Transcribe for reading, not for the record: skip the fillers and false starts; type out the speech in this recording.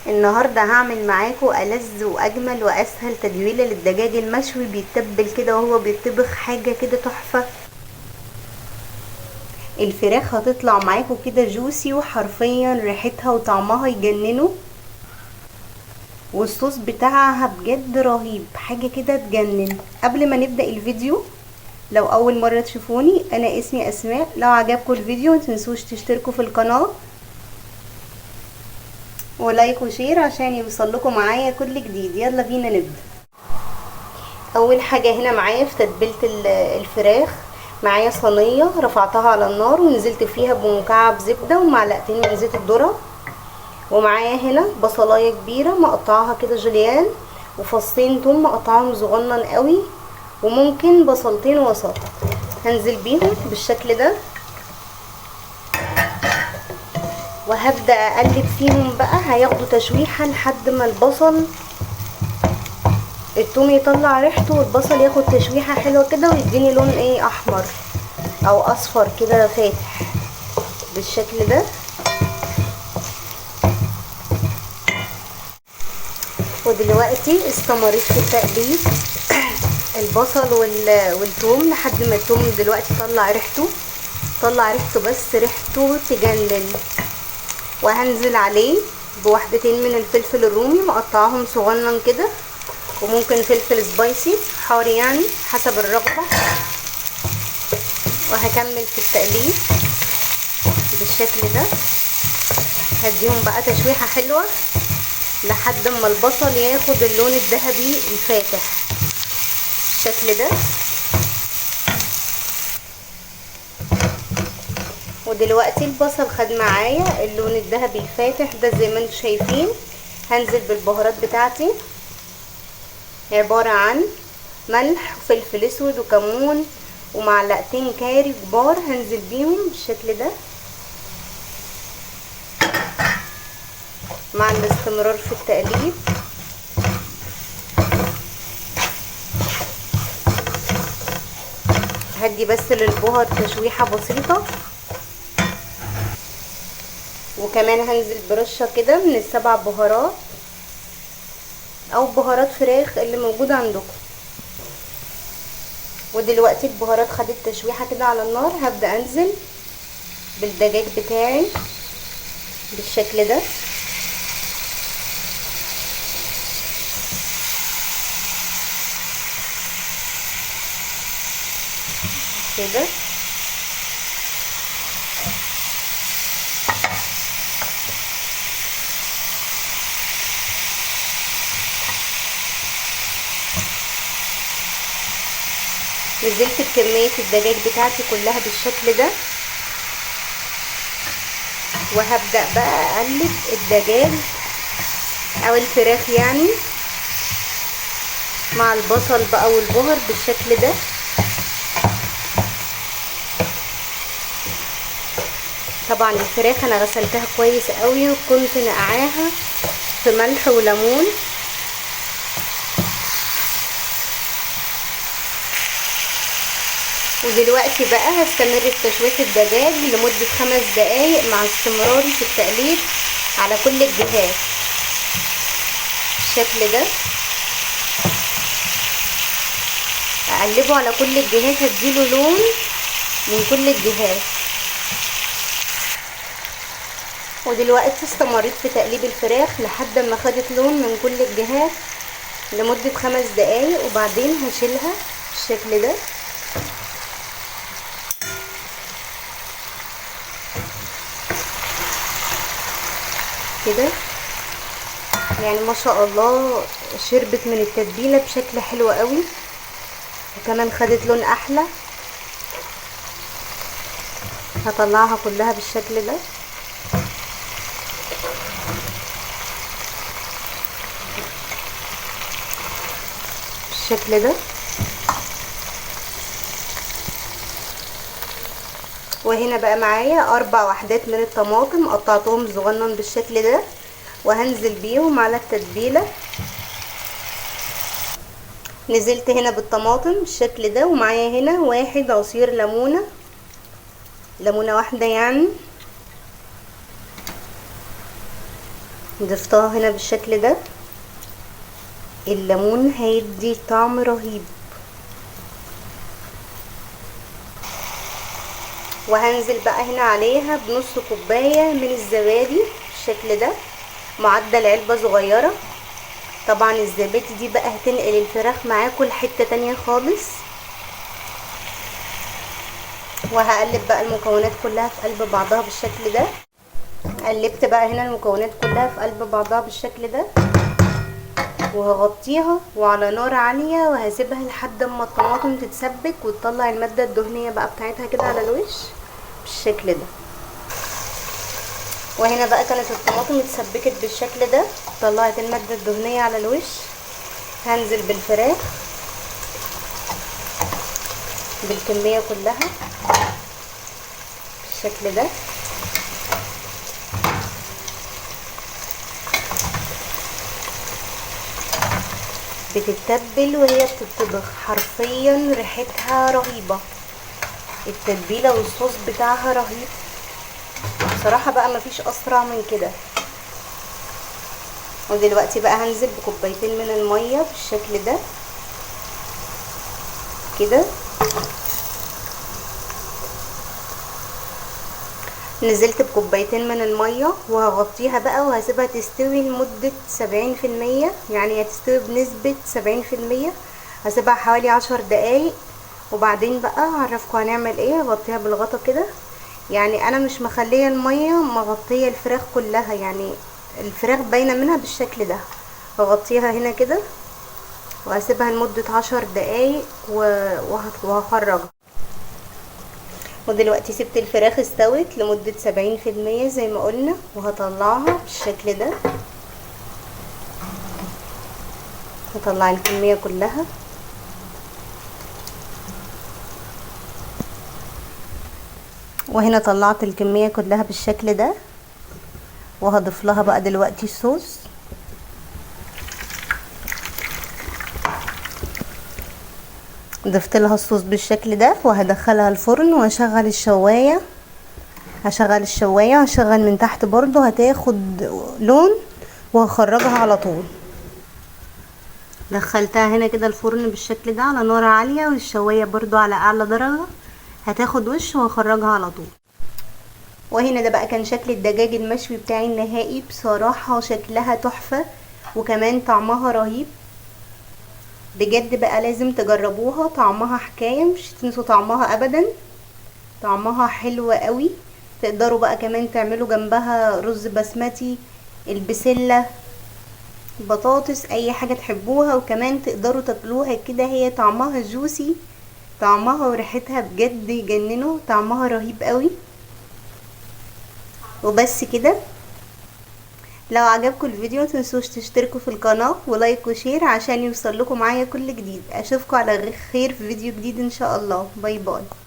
النهارده هعمل معاكم ألذ واجمل واسهل تتبيله للدجاج المشوي، بيتبل كده وهو بيطبخ، حاجة كده تحفة. الفراخ هتطلع معاكم كده جوسي، وحرفيا ريحتها وطعمها يجننوا، والصوص بتاعها بجد رهيب، حاجة كده تجنن. قبل ما نبدا الفيديو، لو اول مرة تشوفوني، انا اسمي اسماء. لو عجبكم الفيديو متنسوش تشتركوا في القناة و like و share عشان يوصل لكم معايا كل جديد. يلا بينا نبدا. اول حاجة هنا معايا في تتبيله الفراخ، معايا صينية رفعتها على النار ونزلت فيها بمكعب زبدة ومعلقتين من زيت الذرة، ومعايا هنا بصلايه كبيرة مقطعاها كده جوليان، وفصين توم مقطعاهم صغنن قوي، وممكن بصلتين وسط، هنزل بيهم بالشكل ده. وهبدأ اقلب فيهم بقى، هياخدوا تشويحة لحد ما البصل التوم يطلع ريحته، والبصل ياخد تشويحة حلوة كده ويديني لون ايه، احمر او اصفر كده فاتح بالشكل ده. ودلوقتي استمريت في تقليب البصل والثوم لحد ما الثوم دلوقتي طلع ريحته، طلع ريحته بس ريحته تجنن. وهنزل عليه بوحدتين من الفلفل الرومي مقطعاهم صغنن كده، وممكن فلفل سبايسي حار يعني حسب الرغبة. وهكمل في التقليب بالشكل ده، هديهم بقى تشويحة حلوة لحد ما البصل ياخد اللون الذهبي الفاتح بالشكل ده. ودلوقتي البصل خد معايا اللون الذهبي الفاتح ده زي ما انتم شايفين. هنزل بالبهارات بتاعتي، عبارة عن ملح وفلفل اسود وكمون ومعلقتين كاري كبار، هنزل بيهم بالشكل ده مع الاستمرار في التقليب. هدي بس للبهار تشويحة بسيطة، وكمان هنزل برشة كده من السبع بهارات او بهارات فراخ اللي موجودة عندكم. ودلوقتي البهارات خدت تشويحة كده على النار، هبدأ انزل بالدجاج بتاعي بالشكل ده. كده نزلت بكمية الدجاج بتاعتي كلها بالشكل ده، وهبدأ بقى اقلب الدجاج او الفراخ يعني مع البصل بقى والبهر بالشكل ده. طبعا الفراخ انا غسلتها كويس قوي، وكنت نقعاها في ملح وليمون. ودلوقتي بقى هستمر في تشويح الدجاج لمدة 5 دقايق مع استمراري في التقليب على كل الجهات بالشكل ده. اقلبه على كل الجهات، هديله لون من كل الجهات. ودلوقتي استمريت في تقليب الفراخ لحد ما خدت لون من كل الجهات لمدة 5 دقايق، وبعدين هشيلها بالشكل ده. كده يعني ما شاء الله شربت من التتبيلة بشكل حلو قوي، وكمان خدت لون احلى. هطلعها كلها بالشكل ده. بالشكل ده. وهنا بقى معايا 4 وحدات من الطماطم قطعتهم صغنن بالشكل ده، وهنزل بيهم على التتبيلة. نزلت هنا بالطماطم بالشكل ده، ومعايا هنا 1 عصير ليمونة، ليمونة واحدة يعني. ضفتها هنا بالشكل ده. الليمون هيدي طعم رهيب. وهنزل بقى هنا عليها بنص كوباية من الزبادي بالشكل ده، معدل علبة صغيرة. طبعا الزبادي دي بقى هتنقل الفراخ معاكم لحتة تانية خالص. وهقلب بقى المكونات كلها في قلب بعضها بالشكل ده. قلبت بقى هنا المكونات كلها في قلب بعضها بالشكل ده، وهغطيها وعلى نار عالية، وهسيبها لحد اما الطماطم تتسبك وتطلع المادة الدهنية بقى بتاعتها كده على الوش بالشكل ده. وهنا بقى كانت الطماطم اتسبكت بالشكل ده، طلعت المادة الدهنية على الوش. هنزل بالفراخ بالكمية كلها بالشكل ده. بتتبل وهي بتطبخ، حرفيا ريحتها رهيبة، التتبيلة والصوص بتاعها رهيب بصراحة. بقى مفيش اسرع من كده. ودلوقتي بقى هنزل بكوبايتين من المية بالشكل ده كده. نزلت بكوبايتين من المية وهغطيها بقى وهسيبها تستوي لمدة 70%، يعني هتستوي بنسبة 70%. هسيبها حوالي 10 دقايق وبعدين بقى هعرفكم هنعمل ايه. هغطيها بالغطا كده، يعني انا مش مخليه المية مغطيه الفراخ كلها، يعني الفراخ باينة منها بالشكل ده. هغطيها هنا كده وهسيبها لمدة 10 دقايق وهخرجها. ودلوقتي سبت الفراخ استوت لمدة 70% زي ما قلنا، وهطلعها بالشكل ده. هطلع الكمية كلها. وهنا طلعت الكمية كلها بالشكل ده، وهضيف لها بقى دلوقتي الصوص. ضفت لها الصوص بالشكل ده، وهدخلها الفرن واشغل الشواية. هشغل الشواية، هشغل من تحت برضو، هتاخد لون، وهخرجها على طول. دخلتها هنا كده الفرن بالشكل ده على نار عالية، والشواية برضو على اعلى درجة، هتاخد وش وهخرجها على طول. وهنا ده بقى كان شكل الدجاج المشوي بتاعي النهائي. بصراحة شكلها تحفة وكمان طعمها رهيب بجد، بقى لازم تجربوها، طعمها حكاية، مش تنسوا طعمها ابدا، طعمها حلو قوي. تقدروا بقى كمان تعملوا جنبها رز بسمتي، البسلة، بطاطس، اي حاجة تحبوها، وكمان تقدروا تاكلوها كده، هي طعمها جوسي، طعمها وريحتها بجد يجننوا، طعمها رهيب قوي. وبس كده. لو عجبكم الفيديو متنسوش تشتركوا في القناة و like و share عشان يوصل لكم معايا كل جديد. اشوفكم على خير في فيديو جديد ان شاء الله. bye bye.